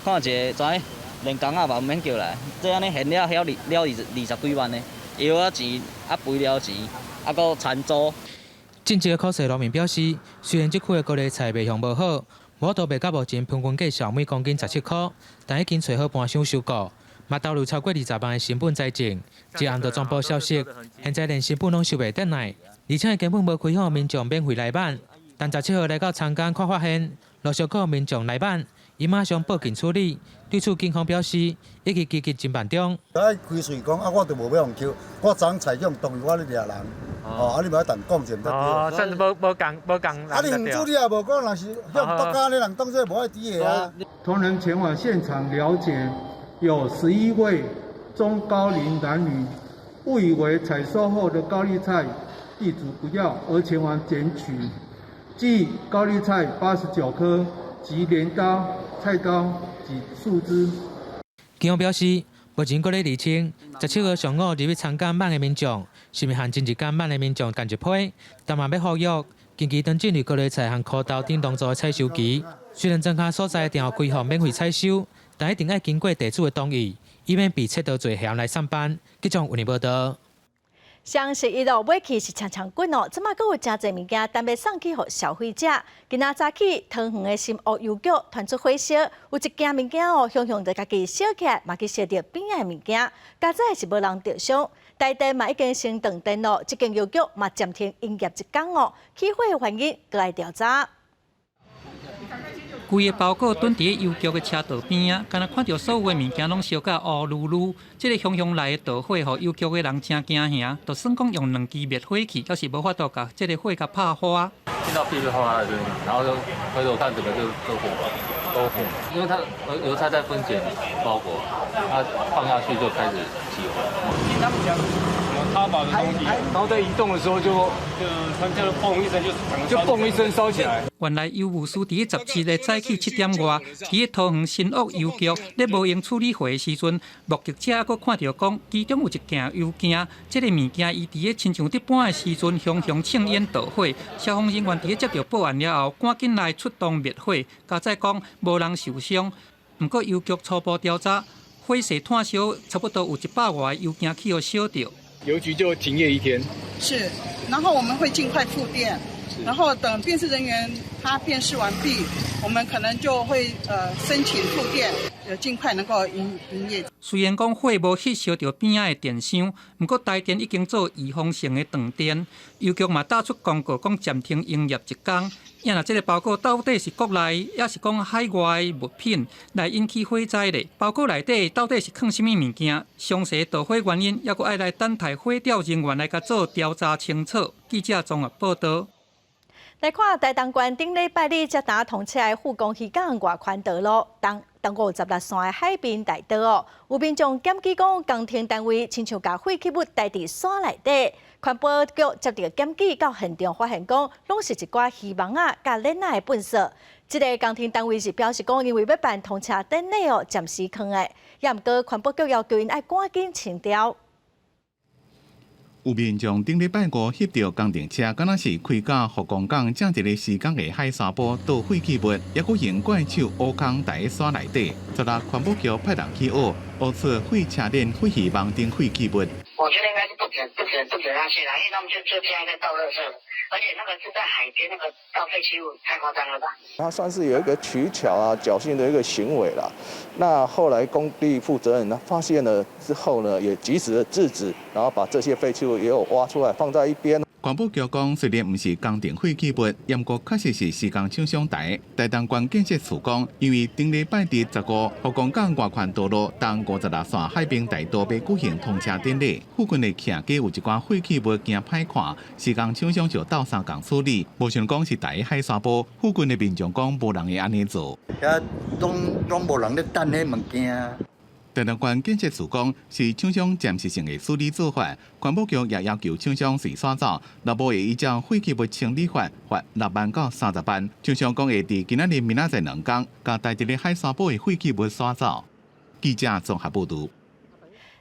[SPEAKER 18] 看一下，昨日連工仔嘛毋免叫來，這按呢現了遐二了二十幾萬呢，藥仔錢、啊肥料錢，啊閣田租。
[SPEAKER 15] 種植可惜農民表示，雖然這區的高麗菜賣相無好，無法度賣到目前平均價數每公斤17箍，但已經揣好盤商收購，嘛投入超過20萬的成本栽種，這暗就全部消失，現在連成本攏收袂轉來，而且根本無開放民眾免費來挽。但17號來到田間，卻發現陸續閣有民眾來挽，伊馬上報警處理。對此，警方表示已經積極偵辦中。
[SPEAKER 19] 愛開喙講啊，我就無欲予人抾，我昨菜勇當時我咧掠人，哦，啊你無愛當講者毋對。
[SPEAKER 22] 哦，算是無無仝無仝。
[SPEAKER 19] 啊，你唔處理也無講，若是向國家的人當做無愛佇的啊。
[SPEAKER 23] 同仁前往現場了解，有11位中高齡男女誤以為採收後的高麗菜地主不要而前往撿取，計高麗菜89顆及鐮刀、菜刀及樹枝。
[SPEAKER 15] 警方表示，目前閣咧釐清，17號上午入去參加挽的民眾，是毋是和前一工挽的民眾仝一批，但嘛欲呼籲，近期當進入高麗菜和苦豆等農作的採收期，雖然莊跤所在定予開放免費採收，但一定愛經過地主的同意，以免被切到罪嫌來上班。記者有報道。
[SPEAKER 1] 雙十一咯，買起是搶搶滾哦，這馬閣有誠濟物件等欲送去予消費者。今仔早起，桃園的新屋郵局傳出火燒，有一件物件哦，雄雄就家己燒起來，嘛去燒著邊仔的物件，佳哉是無人著傷。台電嘛已經先斷電咯，這間郵局嘛暫停營業一工哦，起火的原因閣來調查。
[SPEAKER 5] 規个包裹躉佇郵局的車道邊仔，敢若看著所有的物件攏燒甲烏嚕嚕。這个熊熊來的導火，予郵局的人誠驚嚇，就算講用兩支滅火器，猶是無法度共這个火共拍花。
[SPEAKER 20] 聽到噼里啪啦的聲音，然後就回頭看，整個就都火了，都火。因為它郵差在分揀包裹，它放下去就開始起火。
[SPEAKER 21] 聽他們講，他把的東西，然後在移動的時候就它就嘣一聲就就嘣一聲燒起來。
[SPEAKER 5] 原來郵務師佇17日早起7點外，佇桃園新屋郵局咧無閒處理貨的時陣，目擊者閣看著講，其中有一件郵件，這个物件伊佇咧親像佇搬的時陣，雄雄衝煙著火。消防人員佇咧接著報案了後，趕緊來出動滅火，佳哉講無人受傷。毋過郵局初步調查，火勢炭燒差不多有100外个郵件去予燒著。
[SPEAKER 21] 郵局就停業一天。
[SPEAKER 11] 是，然後我們會盡快復電。然後等辨識人員他辨識完畢，我們可能就會申請復電，盡快能夠營業。
[SPEAKER 5] 雖然講火無去燒著邊仔的電箱，毋過台電已經做預防性的斷電，郵局嘛打出公告講暫停營業一工。啊若這个包裹到底是國內，抑是講海外物品來引起火災咧？包裹內底到底是囥啥物物件？詳細導火原因，猶閣愛來等待火調人員來共做調查清楚。記者綜合報道。
[SPEAKER 1] 來看台東縣頂禮拜日才呾通車的富岡漁港外環道路，東東56線的海濱大道哦，有民眾檢舉講，工程單位親像共廢棄物堆佇山內底。環保局接著檢舉到現場，發現講攏是一寡魚網仔佮鏈仔的糞埽。這个工程單位是表示講，因為欲辦通車典禮哦，暫時囥的。也毋過環保局要求𪜶愛趕緊清掉。
[SPEAKER 3] 有民眾頂禮拜五翕著工程車，敢若是開到福岡港正佇咧施工的海沙埔倒廢棄物，抑閣用怪手挖空佇沙內底。昨日環保局派人去挖，挖出廢車鏈、廢漁網等廢棄物。
[SPEAKER 2] 我覺得應該是不止不止不止那些啦，因為他們就這樣在倒垃圾，而且那個是在海邊那個倒廢棄物，太誇張了吧？
[SPEAKER 6] 他算是有一個取巧啊、僥倖的一個行為啦。那後來工地負責人呢發現了之後呢，也及時的制止，然後把這些廢棄物也有挖出來放在一邊。
[SPEAKER 3] 環保局講，雖然毋是工程廢棄物，毋過確實是施工廠商帶。台東縣建設處講，因為頂禮拜日15，福岡港外環道路東56線海濱大道欲舉行通車典禮，附近的徛家有一寡廢棄物驚歹看，施工廠商就鬥相共處理，無想講是佇海沙埔附近的民眾講，無人會按呢做。
[SPEAKER 7] 遐攏攏無人咧等彼物件。
[SPEAKER 3] 台東縣建設處講是廠商暫時性的處理做法，環保局也要求廠商隨徙走，若無會依照廢棄物清理法罰6萬到30萬。廠商講會佇今仔日明仔載2工，共佇佇咧海沙埔的廢棄物徙走。記者綜合報導。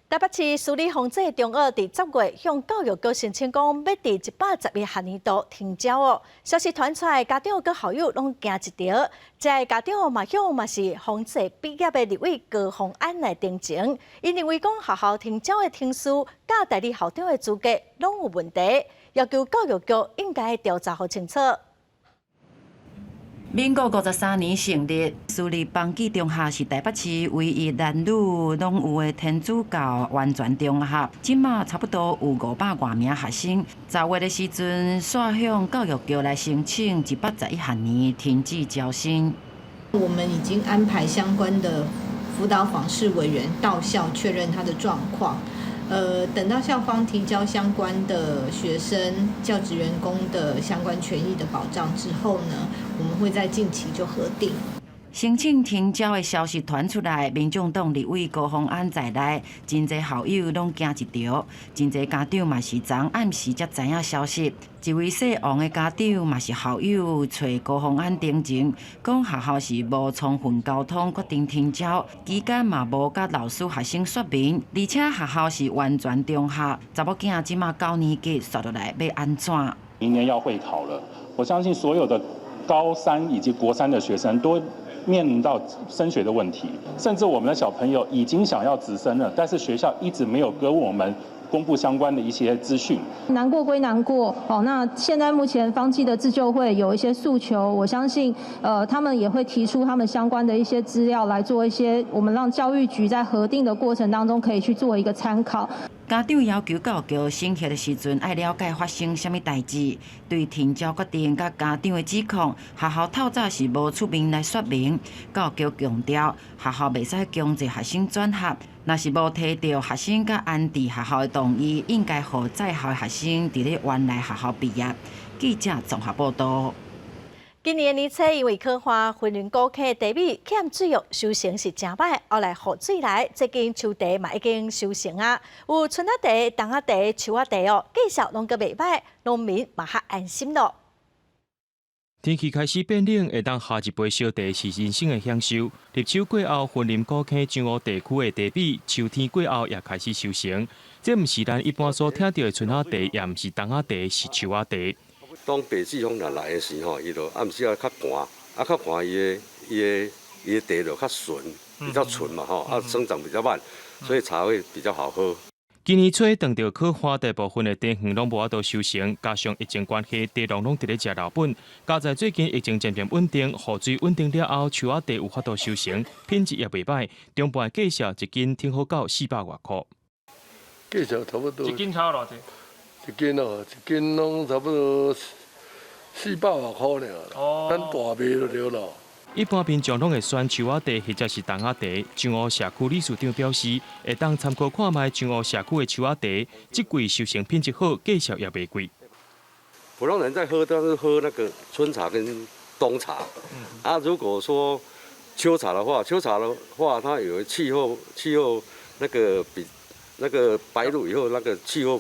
[SPEAKER 1] 台北市私立宏濟中學佇10月向教育局申請講，欲佇111學年度停招哦。消息傳出來，家長佮校友攏驚一趒。這个家長嘛向嘛是宏濟畢業的立委高虹安來澄清，𪜶認為講學校停招的程序，佮代理校長的資格攏有問題，要求教育局應該調查予清楚。
[SPEAKER 24] 民國53年成立，私立邦基中學是台北市唯一男女攏有的天主教完全中學，這馬差不多有500外名學生。10月的時陣，煞向教育局來申請111學年停止招生。
[SPEAKER 25] 我們已經安排相關的輔導訪視委員到校確認他的狀況。等到校方提交相關的學生、教職員工的相關權益的保障之後呢，我們會在近期就核定。
[SPEAKER 24] 申請停招的消息傳出來，民眾黨立委高虹安在內，真濟校友攏驚一趒，真濟家長嘛是昨暗時才知影消息。一位姓王的家長嘛是校友，揣高虹安澄清，講學校是無充分溝通決定停招，期間嘛無佮老師學生說明，而且學校是完全中學，查某囝這馬9年級，煞落來欲按怎？
[SPEAKER 26] 明年要會考了，我相信所有的高三以及國三的學生都面臨到升學的問題，甚至我們的小朋友已經想要直升了，但是學校一直沒有跟我們公布相關的一些資訊。
[SPEAKER 27] 難過歸難過，哦，那現在目前芳基的自救會有一些訴求，我相信，他們也會提出他們相關的一些資料來做一些，我們讓教育局在核定的過程當中可以去做一個參考。
[SPEAKER 24] 家長要求教育局審核的時陣，愛了解發生啥物代誌。對停招決定佮家長的指控，學校透早是無出面來說明。教育局強調，學校袂使強制學生轉學，若是無提著學生佮安置學校的同意，應該予在校學生佇咧原來學校畢業。記者綜合報導。
[SPEAKER 1] 今年年初因為旱旱，雲林古坑茶米欠水哦，收成是誠䆀。後來雨水來，最近秋茶嘛已經收成啊，有春仔茶、冬仔茶、秋仔茶哦，價數攏閣袂䆀，農民嘛較安心咯。
[SPEAKER 28] 天氣開始變冷，會當下一杯燒茶是人生的享受。立秋過後，雲林古坑彰湖地區的茶米，秋天過後也開始收成。這毋是咱一般所聽著的春仔茶，也毋是冬仔茶，是秋仔茶。
[SPEAKER 29] 當白季風若來的時候，伊就暗時仔較寒，啊較寒，伊的茶就較純，比較純嘛吼，啊生長比較慢，所以茶會比較好喝。
[SPEAKER 28] 今年初當著旱旱，大部分的茶園攏無法度收成，加上疫情關係，茶農攏佇咧食老本。佳哉最近疫情漸漸穩定，雨水穩定了後，秋仔茶有法度收成，品質也袂䆀。中半價數一斤挺好到400外箍。
[SPEAKER 30] 價數差不多。
[SPEAKER 21] 一斤差偌濟？
[SPEAKER 30] 一斤哦，一斤攏差不多400外箍爾啦，咱大賣就對了。
[SPEAKER 28] 一般民眾攏會選秋仔茶或者是冬仔茶。彰湖社區理事長表示，會當參考看覓彰湖社區的秋仔茶，這季收成品質好，價數也袂貴。
[SPEAKER 29] 普通人在喝都是喝那個春茶跟冬茶。啊，如果說秋茶的話，秋茶的話，它有氣候那個比那個白露以後那個氣候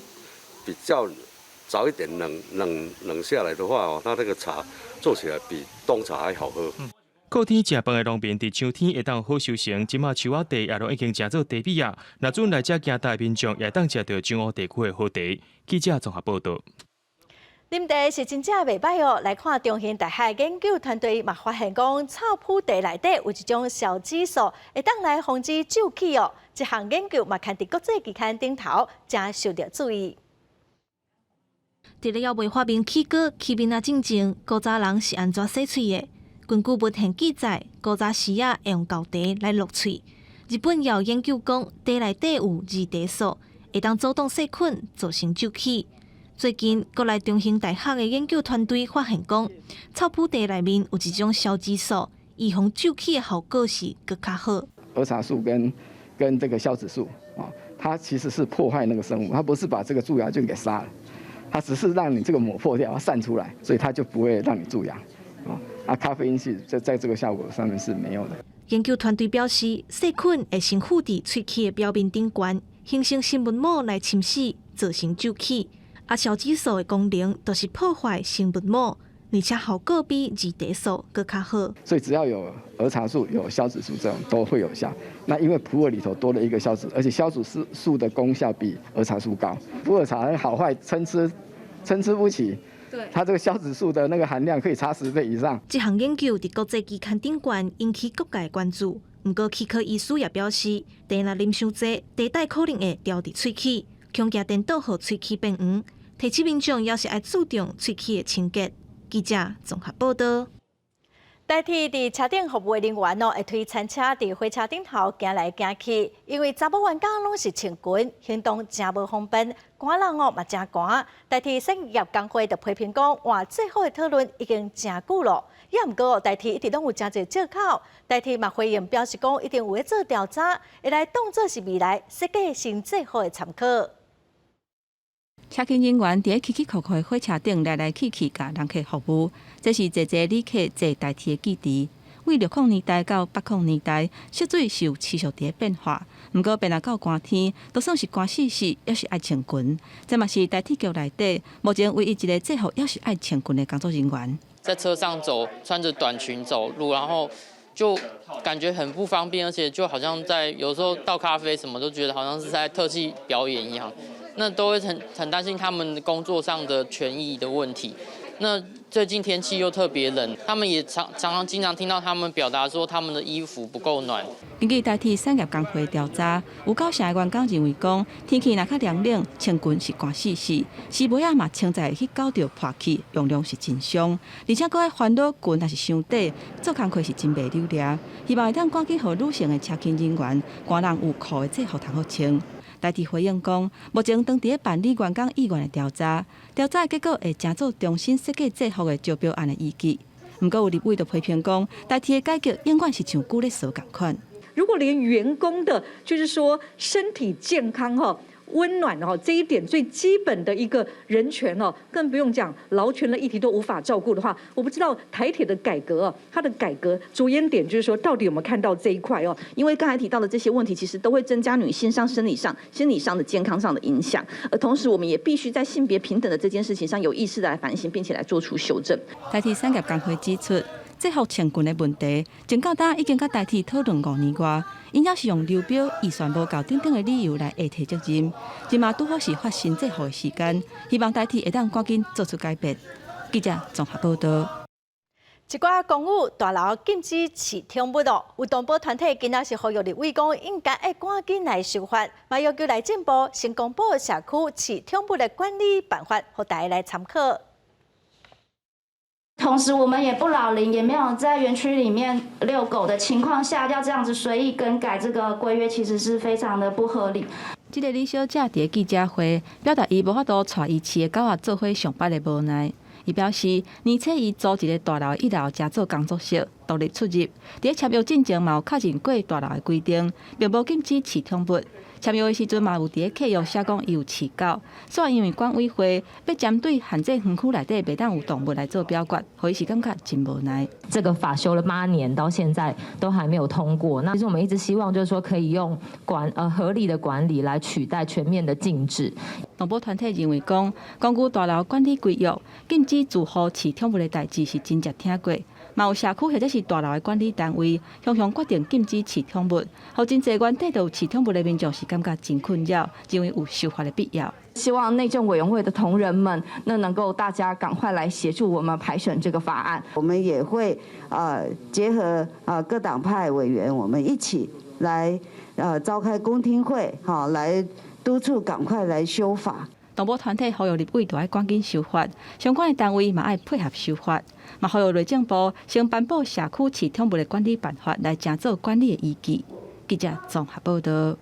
[SPEAKER 29] 比較早一點冷冷冷下來的話哦，它那個茶做起來比冬茶還好喝。
[SPEAKER 28] 靠天食飯的農民佇秋天會當好收成，這馬樹仔茶也攏已經成做茶米仔。若準來遮行大民眾，也會當食著彰化地區的好茶。記者綜合報導。
[SPEAKER 1] 啉茶是真正袂䆀哦。來看中興大學研究團隊嘛發現講，臭腐茶內底有一種消脂素，會當來防止皺起哦。這項研究嘛刊佇國際期刊頂頭，誠受著注意。
[SPEAKER 4] 佇咧猶未發明齒膏、齒面仔進前，古早人是按怎洗喙的？根據文獻記載，古早時仔會用厚茶來漉喙。日本也有研究講，茶內底有兒茶素，會當阻擋細菌，造成皺起。最近，國立中興大學的研究團隊發現講，臭腐茶內面有一種消脂素，預防皺起的效果是閣較好。
[SPEAKER 8] 兒茶素跟這個消脂素啊，它其實是破壞那個生物，它不是把這個蛀牙菌給殺了，它只是讓你這個膜破掉，它散出來，所以它就不會讓你蛀牙。啊，咖啡因是在這個效果上面是沒有的。
[SPEAKER 4] 研究團隊表示，細菌會先附佇喙齒的表面頂懸，形成生物膜來侵蝕，造成皺起。啊，消脂素的功能就是破壞生物膜，而且效果比兒茶素閣較好。
[SPEAKER 8] 所以只要有兒茶素、有消脂素，這種都會有效。那因為普洱裡頭多了一個消脂，而且消脂素的功效比兒茶素高。普洱茶好壞參差，參差不齊。對，它這個消脂素的那個含量可以差10倍以上。
[SPEAKER 4] 這項研究佇國際期刊頂懸引起各界關注。毋過，齒科醫師也表示，茶若啉傷濟，茶帶可能會牢佇喙齒，恐驚顛倒予喙齒變黃。提醒民眾猶是愛注重喙齒的清潔。記者綜合報導。
[SPEAKER 1] 台鐵佇車頂服務的人員哦，會推餐車佇火車頂頭行來行去，因為查某員工攏是穿裙，行動誠無方便，寒人哦嘛誠寒。台鐵產業工會就批評講，換制服的討論已經誠久咯，也毋過台鐵一直攏有誠濟藉口。台鐵嘛回應表示講，一定有咧做調查，會來當做是未來設計新制服的參考。
[SPEAKER 9] 車勤人員佇咧起起伏伏的火車頂來來去去，共人客服務。這是濟濟旅客坐台鐵的記憶。對60年代到80年代，色水是有持續佇咧變化。毋過變來到寒天，就算是寒死死，猶是愛穿裙。這嘛是台鐵局內底目前唯一一个制服猶是愛穿裙的工作人員。
[SPEAKER 10] 在車上走，穿着短裙走路，然後就感覺很不方便，而且就好像在有時候倒咖啡什麼，都覺得好像是在特技表演一樣。那都會很擔心他們工作上的權益的問題。那最近天氣又特別冷，他們也常常經常聽到他們表達說他們的衣服不夠暖。
[SPEAKER 9] 根據台鐵產業工會調查，有九成的員工認為講，天氣若較涼冷，穿裙是寒死死，絲襪仔嘛穿在去攪著破去，用量是真傷，而且閣愛煩惱裙若是傷短，做工課是真袂溜掠。希望會當趕緊予女性的車勤人員，寒人有褲的制服通好穿。台鐵回應講，目前正佇咧辦理員工意願的調查，調查的結果會成做重新設計制服的招標案的依據。毋過有立委就批評講，台鐵的改革永遠是像龜咧趖仝款。
[SPEAKER 12] 如果連員工的，就是說身體健康哈、溫暖哦這一點最基本的一個人權哦，更不用講勞權的議題都無法照顧的話，我不知道台鐵的改革哦，它的改革著眼點就是說，到底有沒有看到這一塊哦？
[SPEAKER 23] 因為剛才提到的這些問題，其實都會增加女性上生理上、心理上的健康上的影響。而同時，我們也必須在性別平等的這件事情上有意識的來反省，並且來做出修正。
[SPEAKER 9] 台鐵產業工會指出，制服穿裙的問題，前到今已經佮台鐵討論5年外，𪜶猶是用流標、預算無夠等等的理由來推脫責任。這馬拄好是發新制服的時間，希望台鐵會當趕緊做出改變。記者綜合報導。
[SPEAKER 1] 一寡公寓大樓禁止飼寵物哦，有動保團體今仔是呼籲立委講，應該愛趕緊來修法，嘛要求內政部先公布社區飼寵物的管理辦法，予大家來參考。
[SPEAKER 13] 同時，我們也不老齡，也沒有在園區裡面遛狗的情況下，要這樣子隨意更改這個規約，其實是非常的不合理。
[SPEAKER 9] 這個李小姐佇記者會表達伊無法度帶伊飼的狗仔做伙上班的無奈。伊表示，年初伊租一个大樓一樓，成做工作室，獨立出入。佇咧簽約進前嘛有確認過大樓的規定，並無禁止飼寵物。簽約的時陣嘛有佇咧契約寫講伊有飼狗，煞因為管委會欲針對限制園區內底袂當有動物來做表決，予伊是感覺真無奈。
[SPEAKER 14] 這個法修了8年，到現在都還沒有通過。那其實我們一直希望就是說可以用合理的管理來取代全面的禁止。
[SPEAKER 9] 動保團體認為講，公寓大樓管理規約禁止住戶飼寵物的代誌是真正聽過。嘛有社區或者是大樓的管理單位，常常決定禁止飼寵物，予真濟原底就有飼寵物的民眾是感覺真困擾，認為有修法的必要。
[SPEAKER 2] 希望內政委員會的同仁們，那能夠大家趕快來協助我們排審這個法案。
[SPEAKER 5] 我們也會結合各黨派委員，我們一起來召開公聽會，好來督促趕快來修法。
[SPEAKER 9] 動保團體呼籲立委著愛趕緊修法，相關的單位嘛愛配合修法，嘛呼籲內政部先頒布社區飼寵物的管理辦法來成做管理的依據。記者綜合報道。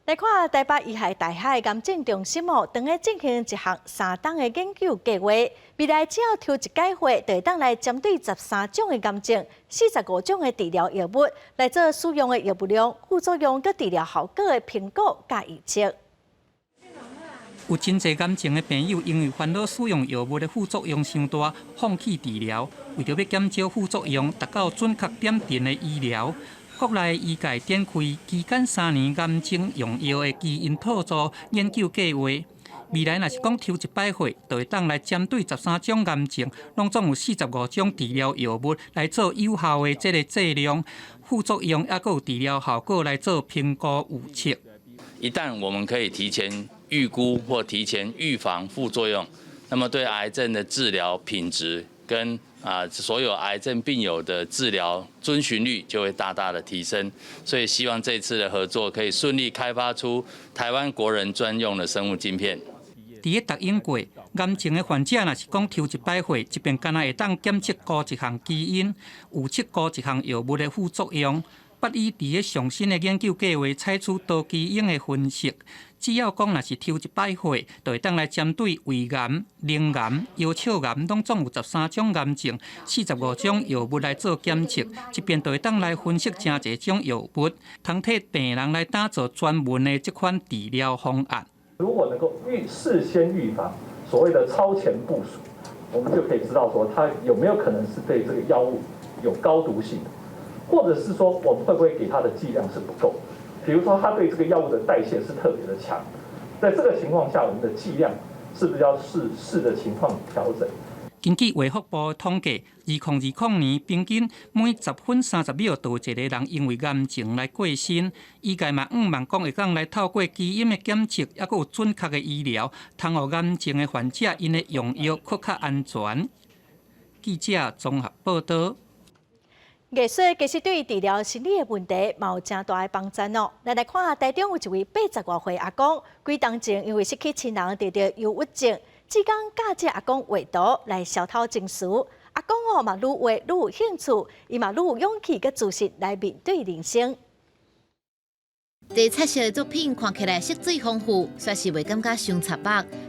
[SPEAKER 1] 來看台北醫學大學癌症中心哦，正咧進行一項三冬的研究計劃。未來只要抽一擺血，就會當來針對13種的癌症、45種的治療藥物來做使用的藥物量、副作用佮治療效果的評估佮預測。
[SPEAKER 11] 有真濟癌症的病友因為煩惱使用藥物的副作用傷大，放棄治療。為著欲減少副作用，達到準確點陣的醫療，國內醫界展開期間3年癌症用藥的基因套組研究計劃。未來若是講抽一擺血，就會當來針對十三種癌症，攏總有四十五種治療藥物來做有效的這個劑量、副作用，抑閣有治療效果來做評估預測。
[SPEAKER 15] 一旦我們可以提前預估或提前預防副作用，那麼對癌症的治療品質跟所有癌症病友的治療遵循率就會大大的提升。所以希望這次的合作可以順利開發出台灣國人專用的生物晶片。
[SPEAKER 11] 佇咧特應過，癌症的患者若是講抽一擺血，這邊敢若會當檢測高一項基因，預測高一項藥物的副作用。北醫佇咧上新的研究計劃採取多基因的分析，只要講若是抽一擺血，就會當來針對胃癌、乳癌、腰鞘癌，攏總有十三種癌症、四十五種藥物來做檢測，這邊就會當來分析誠濟種藥物，通替病人來打造專門的這款治療方案。
[SPEAKER 16] 如果能夠預事先預防，所謂的超前部署，我們就可以知道說，它有沒有可能是對這個藥物有高毒性，或者是說我們會不會給它的劑量是不夠？比如說，它對這個藥物的代謝是特別的強，在這個情況下，我們的劑量是不是要視視的情況調整？
[SPEAKER 11] 根據衛福部統計，2020年平均每10分30秒就有一個人因為癌症來過身。醫界嘛，向望講會當來透過基因的檢測，抑閣有準確的醫療，通予癌症的患者𪜶的用藥閣較安全。記者綜合報道。
[SPEAKER 1] 藝術其實對治療心理的問題，嘛有誠大的幫助哦。咱來看下台中有一位80外歲阿公，幾冬前因為失去親人得著憂鬱症，志工教這阿公畫圖來消敨情緒。阿公哦嘛愈畫愈有興趣，伊嘛愈有勇氣佮自信來面對人生。
[SPEAKER 17] 這彩色的作品看起來色水豐富，煞是袂感覺傷插目，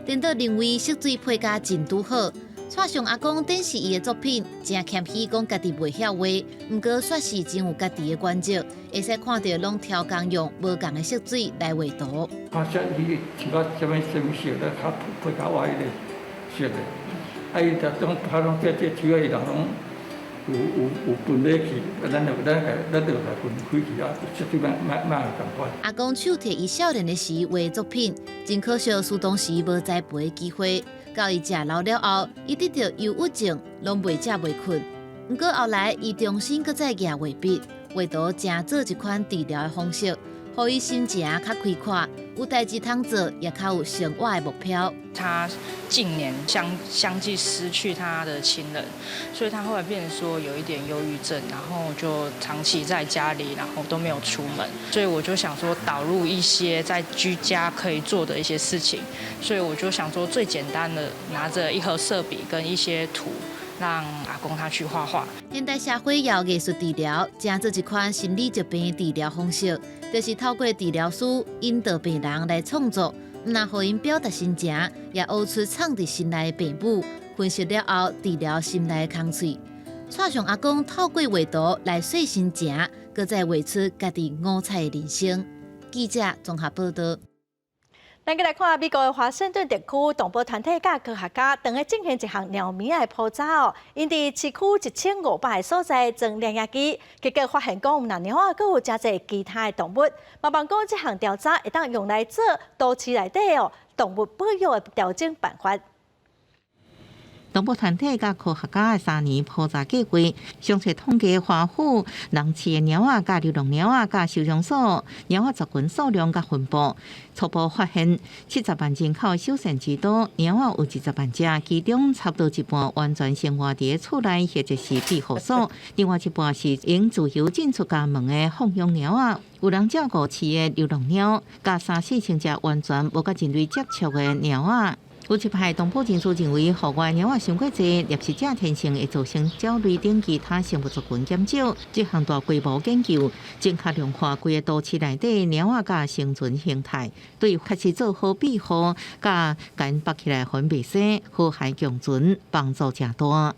[SPEAKER 17] 顛倒認為色水配甲真拄好。蔡上阿公展示伊的作品，誠謙虛講家己袂曉畫，毋過煞是真有家己的原則，會使看著攏挑工用無仝的色水來畫圖。
[SPEAKER 18] 看色伊像講啥物啥物色咧，較配較我彼个色的，啊伊就種他攏這主要伊人攏有分類去，啊咱就共分開去啊，色水嘛嘛嘛會仝款。
[SPEAKER 17] 阿公手提伊少年的時畫作品，真可惜，輸當時無栽培的機會。到伊食老了後，伊得著憂鬱症，攏袂食袂睏。毋過後來，伊重新閣再舉畫筆，畫圖成做一款治療的方式，予伊心情較開闊，有代誌通做，也較有生活的目標。
[SPEAKER 19] 他近年相繼失去他的親人，所以他後來變成說有一點憂鬱症，然後就長期在家裡，然後都沒有出門。所以我就想說導入一些在居家可以做的一些事情，所以我就想說最簡單的拿着一盒色筆跟一些圖，讓阿公他去畫畫。
[SPEAKER 17] 現代社會搖藝術治療，成做一款心理疾病的治療方式，就是透過治療師引導病人來創作。毋但予𪜶表達心情，也學出藏佇心內的病母。分析了後，治療心內的空喙。蔡上阿公透過畫圖來洗心情，閣再畫出家己五彩的人生。記者綜合報道。
[SPEAKER 1] 咱閣來看美國的華盛頓特區動保團體佮科學家，正咧進行一項貓物仔的普查哦。𪜶佇市區1500个所在裝攝影機，結果發現講，毋但貓仔，閣有誠濟其他的動物。嘛望講這項調查會當用來做都市內底哦動物保育的調整辦法。
[SPEAKER 3] 動物團體佮科學家的3年普查計劃，詳細統計華府人飼的貓仔、佮流浪貓仔、佮收容所貓仔族群數量佮分布。初步發現，70萬人口的首善之都，貓仔有20萬隻，其中差不多一半完全生活佇厝內或者是庇護所，另外一半是用自由進出家門的放養貓仔。有人照顧飼的流浪貓，佮三四千隻完全無佮人類接觸的貓仔。有一派動保人士認為，戶外貓仔傷過濟，獵食者天性會造成鳥類等其他生物族群減少。這項大規模研究，正確量化規個都市內底貓仔佮生存形態，對確實做好庇護，佮共縛起來予𪜶袂生，和諧共存，幫助誠大。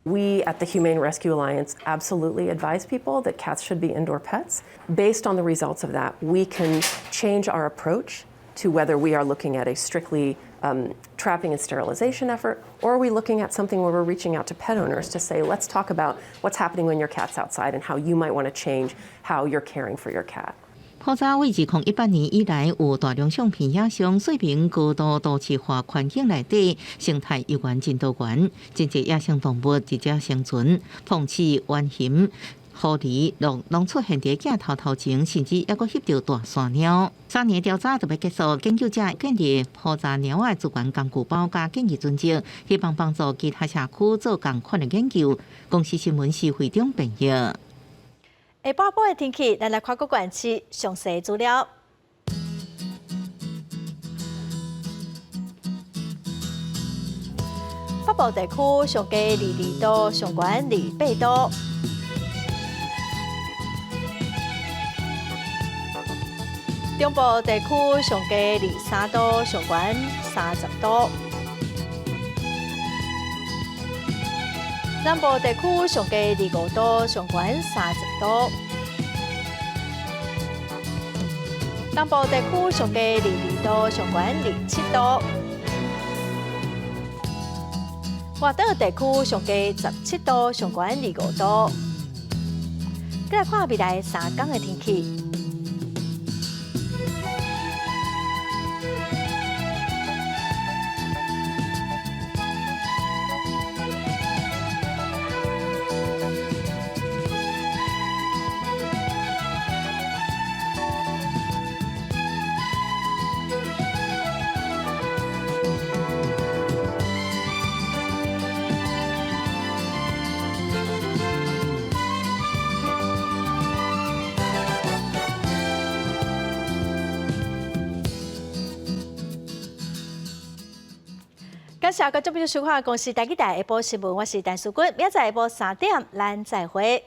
[SPEAKER 6] We at the Humane Rescue Alliance absolutely advise people that cats should be indoor pets. Based on the results of that, we can change our approach to whether we are looking at a strictly trapping and sterilization effort, or are we looking at something where we're reaching out to pet owners to say, let's talk about what's happening when your cat's outside and how you might want to change how you're caring for your cat.
[SPEAKER 3] 普查為2018年以來，有大量相片影像說明高度都市化環境內底生態猶原真多元，真濟野生動物佇遮生存，鳳麂、浣熊、狐狸攏攏出現佇鏡頭頭前，甚至猶閣翕著大山貓。3年調查就欲結束，研究者建立普查貓仔資源工具包佮建議準則，希望幫助其他社區做仝款的研究。公視新聞施惠中編譯。
[SPEAKER 1] 下晡晡的天氣，咱來看各縣市詳細資料。北部地區上低22度，上懸28度。中部地區上低23度，上懸30度。南部地區上低25度，上懸30度。東部地區上低22度，上懸27度。外島地區上低17度，上懸25度。閣來看未來3天的天氣。感謝觀眾朋友收看《公視台語台》下晡新聞，我是陳淑君，明仔載下晡3點，咱再會。